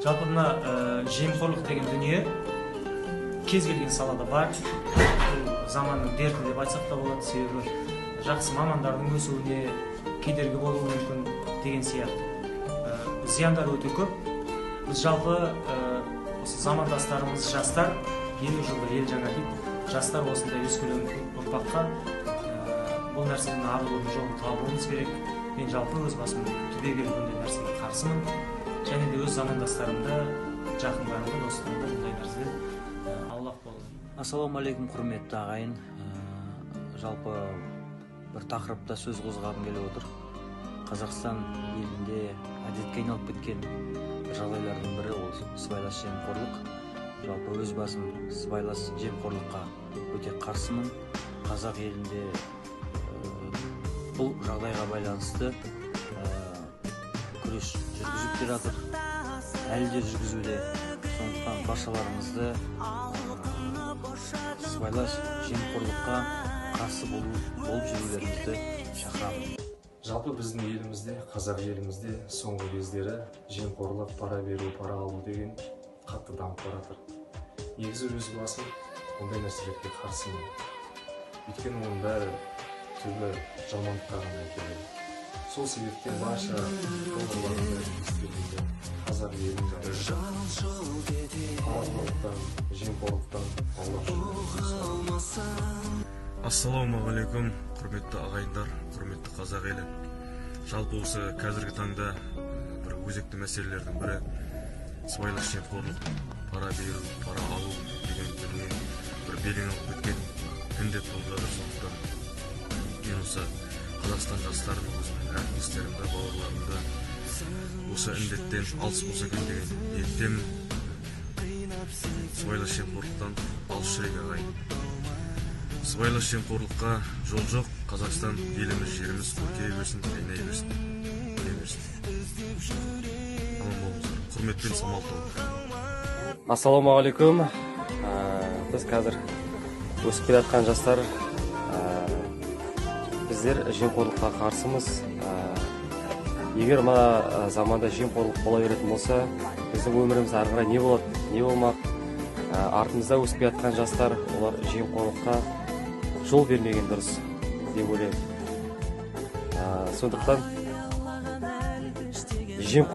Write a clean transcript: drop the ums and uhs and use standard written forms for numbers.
Жалпы мына жемқорлық деген дүние кез келген салада бар. Бұл заманның дерті деп айтсақ та болады, себебі жақсы мамандардың өсуіне кедергі болуы мүмкін деген сияқты. Зияндары өте көп. Біз жалпы осы замандастарымыз жастар, 50 жылда ел жаңа дейді, жастар осындай өскелең ұрпаққа бұл нәрседен арылудың жолын табуымыз керек. Мен жалпы өз басым түбегейлі бұндай нәрсеге қарсымын. Және де өз замандастарымды, жақындарымды, достарымды бұндай нәрседен аулақ болу. Ассалаумағалейкум, құрметті ағайын. Жалпы бір тақырыпта сөз қозғағым келіп отыр. Қазақстан елінде әдетке айналып кеткен жағдайлардың бірі ол сыбайлас жемқорлық. Жалпы өз басым сыбайлас жемқорлыққа өте қарсымын. Қазақ елінде бұл жағдайға байланысты күрес жүргізіп келе жатыр, әлі де жүргізуде. Сондықтан баршаларыңызды сыбайлас жемқорлыққа қарсы болып жүрулеріңізді шақырамын. Жалпы біздің елімізде, қазақ елімізде соңғы кездері жемқорлық, пара беру, пара алу деген қатты дамып бара жатыр. Негізі өз басым ондай нәрселерге қарсымын. Өйткені оның бәрі түбі жамандыққа ғана әкеледі. Сол себептен барша бауырларымды, әріптестерімді, қазақ елін парақорлықтан, жемқорлықтан аулақ жүруге. Ассалаумағалейкум, құрметті ағайындар, құрметті қазақ елі. Жалпы осы қазіргі таңда бір өзекті мәселелердің бірі сыбайлас жемқорлық, пара беру, пара алу деген дүние бір белең алып кеткен індет болып жатыр. Сондықтан мен осы Қазақстан жастарын, өзімнің әріптестерімді, бауырларымды осы індеттен алыс болса екен деген ниеттемін. Сыбайлас жемқорлықтан алыс жүрейік, ағайын. Сыбайлас жемқорлыққа жол жоқ. Қазақстан еліміз, жеріміз көркейе берсін, жайнай берсін, гүлдей берсін. Аман болыңыздар. Құрметпен, Самал тобы. Ассалаумағалейкум. Біз қазір өсіп келе жатқан жастар, біздер жемқорлыққа қарсымыз. Егер мына заманда жемқорлық бола беретін болса, біздің өміріміз ары қарай не болады, не болмақ? Артымызда өсіп келе жатқан жастар, олар жемқорлыққа жол бермеген дұрыс деп ойлаймын. Сондықтан жемқорлық